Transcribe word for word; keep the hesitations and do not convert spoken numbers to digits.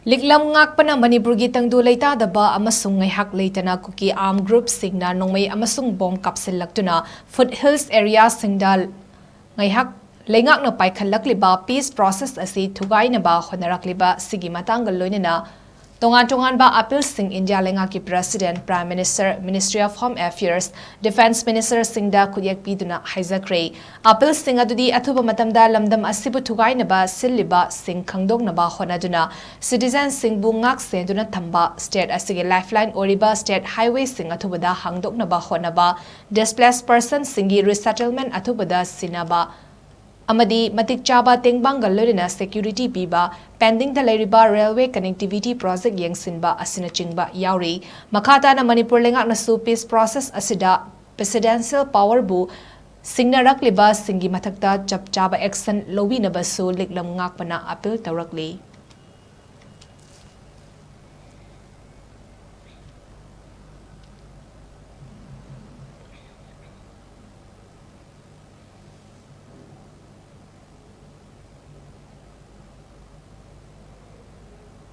ꯂꯤꯛꯂꯝ ꯉꯥꯛꯄꯅ ꯃꯅꯤꯄꯨꯔꯒꯤ ꯇꯪꯗꯨ ꯂꯩꯇꯥꯗꯕ ꯑꯃꯁꯨꯡ ꯉꯥꯏꯍꯥꯛ ꯂꯩꯇꯅ ꯀꯨꯀꯤ armed groupꯁꯤꯡꯅ ꯅꯣꯡꯃꯩ ꯑꯃꯁꯨꯡ ꯕꯣꯝ ꯀꯥꯞꯁꯤꯜꯂꯛꯇꯨꯅ foot hills areaꯁꯤꯡꯗ ꯉꯥꯏꯍꯥꯛ ꯂꯩꯉꯥꯛꯅ ꯄꯥꯏꯈꯠꯂꯛꯂꯤꯕ peace process ꯑꯁꯤ ꯊꯨꯒꯥꯏꯅꯕ ꯍꯣꯠꯅꯔꯛꯂꯤꯕ ꯑꯁꯤꯒꯤ ꯃꯇꯥꯡꯒ ꯂꯣꯏꯅꯅ ꯇꯣꯉꯥꯟ ꯇꯣꯉꯥꯟꯕ appealꯁꯤꯡ ꯏꯟꯗꯤꯌꯥ ꯂꯩꯉꯥꯛꯀꯤ President, Prime Minister, Ministry of Home Affairs, Defence Ministerꯁꯤꯡꯗ ꯈꯨꯠꯌꯦꯛ ꯄꯤꯗꯨꯅ ꯍꯥꯏꯖꯈ꯭ꯔꯦ꯫ Appealꯁꯤꯡ ꯑꯗꯨꯗꯤ ꯑꯊꯨꯕ ꯃꯇꯝꯗ ꯂꯝꯗꯝ ꯑꯁꯤꯕꯨ ꯊꯨꯒꯥꯏꯅꯕ ꯁꯤꯜꯂꯤꯕꯁꯤꯡ ꯈꯪꯗꯣꯛꯅꯕ ꯍꯣꯠꯅꯗꯨꯅ citizenꯁꯤꯡꯕꯨ ꯉꯥꯛ ꯁꯦꯟꯗꯨꯅ ꯊꯝꯕ, state ꯑꯁꯤꯒꯤ lifeline ꯑꯣꯏꯔꯤꯕ state highwayꯁꯤꯡ ꯑꯊꯨꯕꯗ ꯍꯥꯡꯗꯣꯛꯅꯕ ꯍꯣꯠꯅꯕ, displaced personꯁꯤꯡꯒꯤ resettlement ꯑꯊꯨꯕꯗ ꯁꯤꯟꯅꯕ ꯑꯃꯗꯤ ꯃꯇꯤꯛ ꯆꯥꯕ ꯇꯦꯡꯕꯥꯡꯒ ꯂꯣꯏꯅꯅ security ꯄꯤꯕ, pendingꯗ ꯂꯩꯔꯤꯕ railway connectivity project ꯌꯦꯡꯁꯤꯟꯕ ꯑꯁꯤꯅꯆꯤꯡꯕ ꯌꯥꯎꯔꯤ꯫ ꯃꯈꯥ ꯇꯥꯅ ꯃꯅꯤꯄꯨꯔ ꯂꯩꯉꯥꯛꯅꯁꯨ peace process ꯑꯁꯤꯗ presidential powerꯕꯨ ꯁꯤꯡꯅꯔꯛꯂꯤꯕꯁꯤꯡꯒꯤ ꯃꯊꯛꯇ ꯆꯞ ꯆꯥꯕ action ꯂꯧꯕꯤꯅꯕꯁꯨ ꯂꯤꯛꯂꯝ ꯉꯥꯛꯄꯅ appeal ꯇꯧꯔꯛꯂꯤ꯫